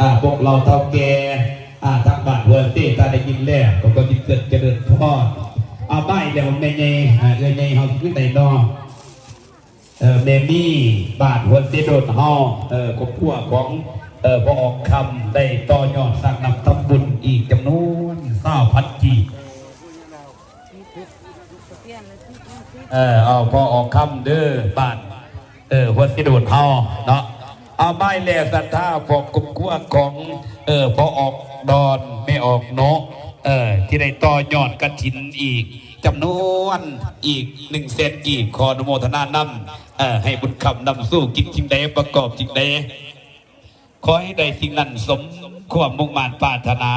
ອ່າ ພວກເຫຼົ່າເຖົ້າແກ່ ອ່າ ທາງບ້ານຫົວເຊ ຖ້າໄດ້ຍິນແລ້ວ ກໍຂໍຊິເກີດຈະເລີນພອນ. ເອົາ ມາອີກແລ້ວ ແມ່ໃຫຍ່ ອ່າ ເອື້ອຍໃຫຍ່ເຮົາຢູ່ໃນເນາະ ເອີ ແມ່ມີ ບ້ານຫົວເຊໂດນເຮົາ ເອີ ຄອບຄົວຂອງ ເອີ ພໍ່ອອກຄຳ ໄດ້ຕໍ່ຍອດສ້າງນ້ຳທຳບຸນອີກຈຳນວນຊາວພັນກີບ. ເອີ ເອົາ ພໍ່ອອກຄຳເດີ ບ້ານ ເອີ ຫົວເຊໂດນເຮົາເນາະ. ເອົາ ມາແລ້ວ ສັດທາຂອງຄອບຄົວຂອງ ເອີ ພໍ່ອອກດອນ ແມ່ອອກເນາະ ເອີ ທີ່ໄດ້ຕໍ່ຍອດກະຖິນອີກຈຳນວນອີກໜຶ່ງແສນກີບ ຂໍອະນຸໂມທະນານຳ ເອີ ໃຫ້ບຸນຄ້ຳນຳສູ່ ຄິດສິ່ງໃດປະກອບສິ່ງໃດ ຂໍໃຫ້ໄດ້ສິ່ງນັ້ນສົມຄວາມມຸ່ງມາດປາດຖະໜາ.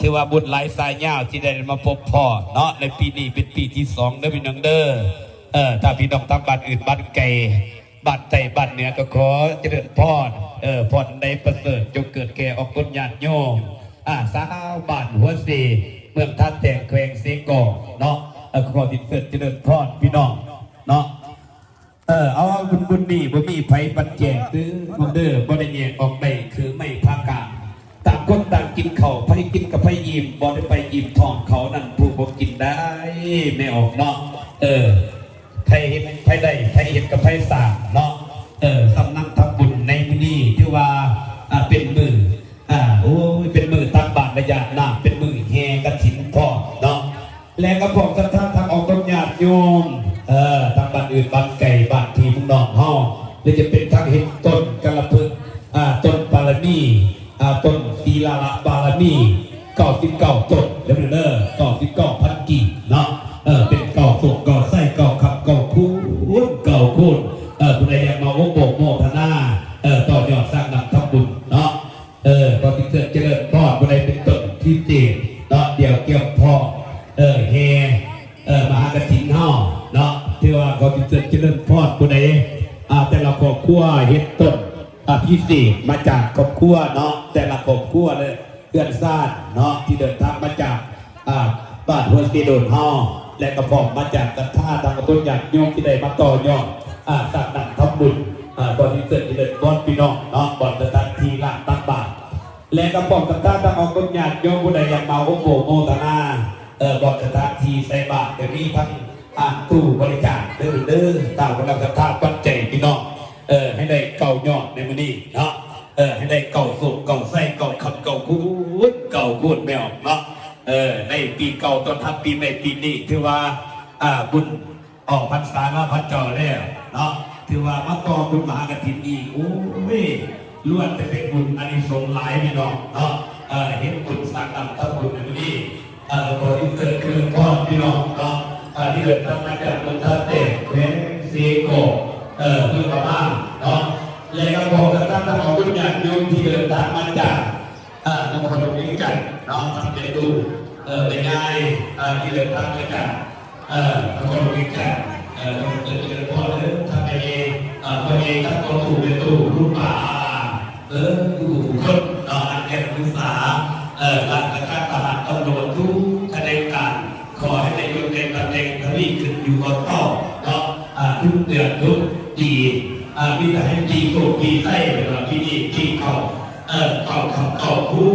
ຖືວ່າບຸນຫຼາຍສາຍຍາວທີ່ໄດ້ມາພົບພໍ້ເນາະ ໃນປີນີ້ເປັນປີທີສອງເດີພີ່ນ້ອງເດີ. ເອີ ຖ້າພີ່ນ້ອງທາງບ້ານອື່ນບ້ານໄກ ບ້ານໃຕ້ບ້ານເໜືອ ກໍຂໍຈະເລີນພອນ ເອີ ພອນໃດປະເສີດ ຈົ່ງເກີດແກ່ອອກຕົນຍາດໂຍມ ອາ ຊາວບ້ານຫົວເຊ ເມືອງທ່າແຕງ ແຂວງເຊກອງເນາະ. ເອີ ຂໍສິນເສີດຈະເລີນພອນພີ່ນ້ອງເນາະ. ເອີ ເອົາ ບຸນ ບຸນນີ້ບໍ່ມີໃຜປັນແຈກເດີນ້ອງເດີ ບໍ່ໄດ້ແຍກອອກໄດ້ຄືໄມ້ພາກາງ ຕ່າງຄົນຕ່າງກິນເຂົ້າ ໃຜກິນກັບໃຜອີ່ມ ບໍ່ໄດ້ໄປອີ່ມທ້ອງເຂົານັ້ນ ຜູ້ບໍ່ກິນໄດ້ ແມ່ອອກເນາະ. ເອີ ໃຜເຮັດໃຜໄດ້ ໃຜເຮັດກັບໃຜສ້າງເນາະ. ເອີ ສຳນັກທຳບຸນໃນມື້ນີ້ຖືວ່າ ອ່າ ເປັນມື້ ອ່າ ໂອ້ຍ ເປັນມື້ຕັກບາດລະຢາດນ້ຳ ເປັນມື້ແຫ່ກະຖິນພ້ອມເນາະ ແລະ ກໍພ້ອມສັດທາທັງອອກຕົນຍາດໂຍມ ເອີ ທັງບ້ານອື່ນບ້ານໄກ ບ້ານພີ່ເມືອງນ້ອງເຮົາ ຫຼືຈະເປັນທັງເຮັດຕົ້ນກາລະພຶກ ອ່າ ຕົ້ນບາລະມີ ອ່າ ຕົ້ນສີລະລະບາລະມີ ເກົ້າສິບເກົ້າຕົ້ນເດີ ເດີ ເກົ້າສິບເກົ້າພັນກີບເນາະ. ເອີ ເປັນເກົ້າໂຊກເກົ້າໄຊ ເກົ້າຄຳເກົ້າຄູນ ເກົ້າຄູນ. ເອີ ຜູ້ໃດຢາກມາໂອໂປະໂມທະນາ ເອີ ຕໍ່ຍອດສ້າງນ້ຳທຳບຸນເນາະ ເອີ ຂໍສິນເສີດຈະເລີນພອນ ຜູ້ໃດເປັນຕົ້ນພິເສດເນາະ ດຽວກຽມພ້ອມ ເອີ ແຫ່ ເອີ ມະຫາກະຖິນເຮົາເນາະ. ຖືວ່າຂໍສິນເສີດຈະເລີນພອນ ຜູ້ໃດ ອ່າ ແຕ່ລະຄອບຄົວເຮັດຕົ້ນ ອ່າ ພິເສດມາຈາກຄອບຄົວເນາະ ແຕ່ລະຄອບຄົວ ແລະ ເຮືອນຊານເນາະ ທີ່ເດີນທາງມາຈາກ ອ່າ ບ້ານຫົວເຊໂດນເຮົາ ແລະ ກໍພ້ອມມາຈາກສັດທາທັງອອກຕົນຍາດໂຍມທີ່ໄດ້ມາຕໍ່ຍອດ ອ່າ ສ້າງນ້ຳທຳບຸນ ອ່າ ບ່ອນທີ່ເກີດທີ່ເລີດບ່ອນພີ່ນ້ອງເນາະ ບ່ອນສະຖານທີ່ລ້າງຕັກບາດ ແລະ ກໍພ້ອມສັດທາທັງອອກຕົນຍາດໂຍມຜູ້ໃດຢາກມາໂອໂປະໂມທະນາ ເອີ ບ່ອນສະຖານທີ່ໃສ່ບາດ ກໍມີທັງ ອ່າ ຕູ້ບໍລິຈາກເດີ ເດີ ຕາມກຳລັງສັດທາປັດໄຈພີ່ນ້ອງ ເອີ ໃຫ້ໄດ້ເກົ້າຍອດໃນມື້ນີ້ເນາະ ເອີ ໃຫ້ໄດ້ເກົ້າໂຊກເກົ້າໄຊ ເກົ້າຄຳເກົ້າຄູນ ເກົ້າຄູນແມ່ອອກເນາະ ເອີ ໃນປີເກົ່າຕ້ອນຮັບປີໃໝ່ປີນີ້ ຖືວ່າ ອ່າ ບຸນອອກພັນສາລາພະເຈົ້າແລ້ວເນາະ ຖືວ່າມາຕໍ່ບຸນມະຫາກະຖິນອີກ ໂອ້ຍ ລ້ວນແຕ່ເປັນບຸນອານິສົງຫຼາຍພີ່ນ້ອງເນາະ ເອີ ເຮັດບຸນສ້າງນ້ຳທຳບຸນໃນມື້ນີ້ ເອີ ຂໍເຊີນເຊີນພອນພີ່ນ້ອງເນາະ ເອີ ທີ່ເດີນທາງມາຈາກເມືອງທ່າແຕກ ແຂວງເຊກອງ ເອີ ເມືອງປະພາງເນາະ ແລະ ກໍຂໍກັບທ່ານທັງອອກບຸນຍາດໂຍມທີ່ເດີນທາງມາຈາກ ເອີ ນະຄອນຫຼວງວຽງຈັນເນາະ ທັງແມ່ຕູ້ ເອີ ແມ່ຍາຍ ເອີ ທີ່ເດີນທາງມາຈາກ ເອີ ນະຄອນຫຼວງວຽງຈັນ ເອີ ຂໍເຊີນເຊີນພອນເດີ ທັງແມ່ ເອີ ພໍ່ໃຫຍ່ທັງພໍ່ຕູ້ແມ່ຕູ້ ລຸງປ້າ ເອີ ທຸກໆຄົນເນາະ ນັກຮຽນນັກສຶກສາ ເອີ ລັດຖະການທະຫານຕຳຫຼວດທຸກຂະແໜງການ ຂໍໃຫ້ໄດ້ຍົດໄດ້ຕຳແໜ່ງທະວີຂຶ້ນຢູ່ກວ່າເກົ່າເນາະ ອ່າ ທຸກເດືອນທຸກປີ ອ່າ ມີແຕ່ໃຫ້ປີໂຊກປີໄຊ ເປັນວ່າປີນີ້ປີເກົ່າ ເອີ ເກົ້າຄຳເກົ້າຄູ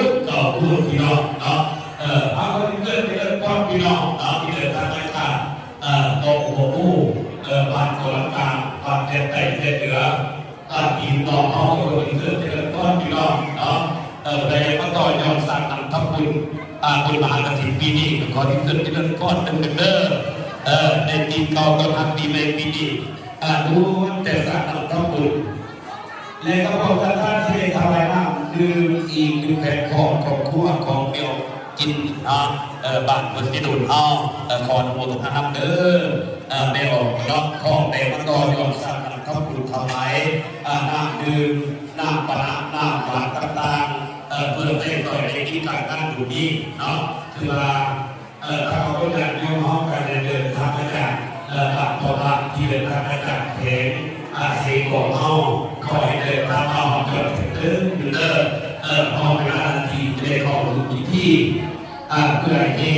ນ ເກົ້າຄູນພີ່ນ້ອງເນາະ ເອີ ເອົາ ຂໍເຊີນເຊີນພອນພີ່ນ້ອງເນາະ ທີ່ເດີນທາງມາຈາກ ເອີ ເກາະຫົວໝູ່ ເອີ ບ້ານກອລະກາງ ບ້ານແຄນໃຕ້ແຄນເໜືອ ບ້ານພີ່ນ້ອງເຮົາ ຂໍເຊີນເຊີນພອນພີ່ນ້ອງເນາະ ເອີ ຜູ້ໃດຢາກມາຕໍ່ຍອດສ້າງນ້ຳທຳບຸນ ອ່າ ບຸນມະຫາກະຖິນປີນີ້ ກໍຂໍເຊີນເຊີນພອນເດີ ເອີ ໃນປີເກົ່າຕ້ອນຮັບປີໃໝ່ປີນີ້ ອ່າ ລ້ວນແຕ່ສ້າງນ້ຳທຳບຸນ ແລະ ກໍພ້ອມກັນທີ່ໄດ້ຖວາຍນ້ຳດື່ມອີກໜຶ່ງແພັກ ຂອງຄອບຄົວຂອງແມ່ອອກກິນເນາະ ເອີ ບ້ານເພິ່ນຊິໂດນເຮົາ ເອີ ຂໍອະນຸໂມທະນານຳເດີ ເອີ ແມ່ອອກເນາະ ພ້ອມໄດ້ມາຕໍ່ຍອດສ້າງນ້ຳທຳບຸນຖວາຍ ເອີ ນ້ຳດື່ມ ນ້ຳປານະ ນ້ຳຫວານຕ່າງໆ ເອີ ເພື່ອໃຫ້ຊ່ອຍໄດ້ກິນການງານບຸນນີ້ເນາະ ຖືວ່າ ເອີ ທາງຄອບຄົວຍາດໂຍມເຮົາກໍໄດ້ເດີນທາງມາຈາກ ເອີ ບ້ານພໍ່ພາກ ທີ່ເດີນທາງມາຈາກແຂວງ ອ່າ ເຊກອງເຮົາ ຂໍໃຫ້ເດີນທາງມາຮອດຈອດເຖິງເດີ ເອີ ຮອດເວລາທີ່ຈະໄດ້ເຂົ້າຮ່ວມພິທີ ອ່າ ເພື່ອແຫ່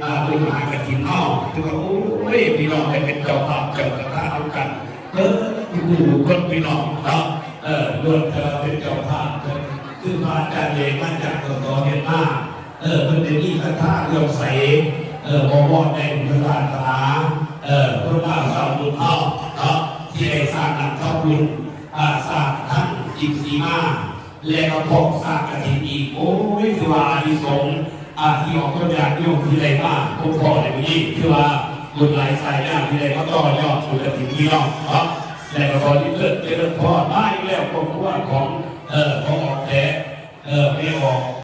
ອ່າ ບຸນມະຫາກະຖິນເຮົາ ຖືວ່າ ໂອ້ຍ ພີ່ນ້ອງໄດ້ເປັນເຈົ້າພາບເຈົ້າສັດທານຳກັນ ເອີ ທຸກໆຄົນ ພີ່ນ້ອງເນາະ ເອີ ລ້ວນແຕ່ວ່າເປັນເຈົ້າພາບເປັນ ຄືພະອາຈານເດດມາຈາກ ສສ ຫວຽດນາມ ເອີ ເພິ່ນໄດ້ມີສັດທາເລື່ອມໃສ ເອີ ບໍ່ວອນໃນພຸດທະສາສະໜາ ເອີ ຄົນລາວຊາວພຸດເຮົາເນາະ ທີ່ໄດ້ສ້າງນຳທຳບຸນ ອາ ສ້າງທັງຈິດສີມາ ແລະກໍພ້ອມສ້າງກະຖິນອີກ. ໂອ້ຍ ຖືວ່າອານິສົງ ອາ ທີ່ອອກຕົນຍາດໂຍມທີ່ໄດ້ມາພົບພໍ້ໃນມື້ນີ້ ຖືວ່າບຸນຫຼາຍສາຍຍາວທີ່ໄດ້ມາຕໍ່ຍອດບຸນກະຖິນພີ່ນ້ອງເນາະ. ແລະກໍຂໍເຊີນເຈລິນພອນ ມາອີກແລ້ວ ຄອບຄົວຂອງ ເອີ ພໍ່ອອກແທ້ ເອີ ແມ່ອອກ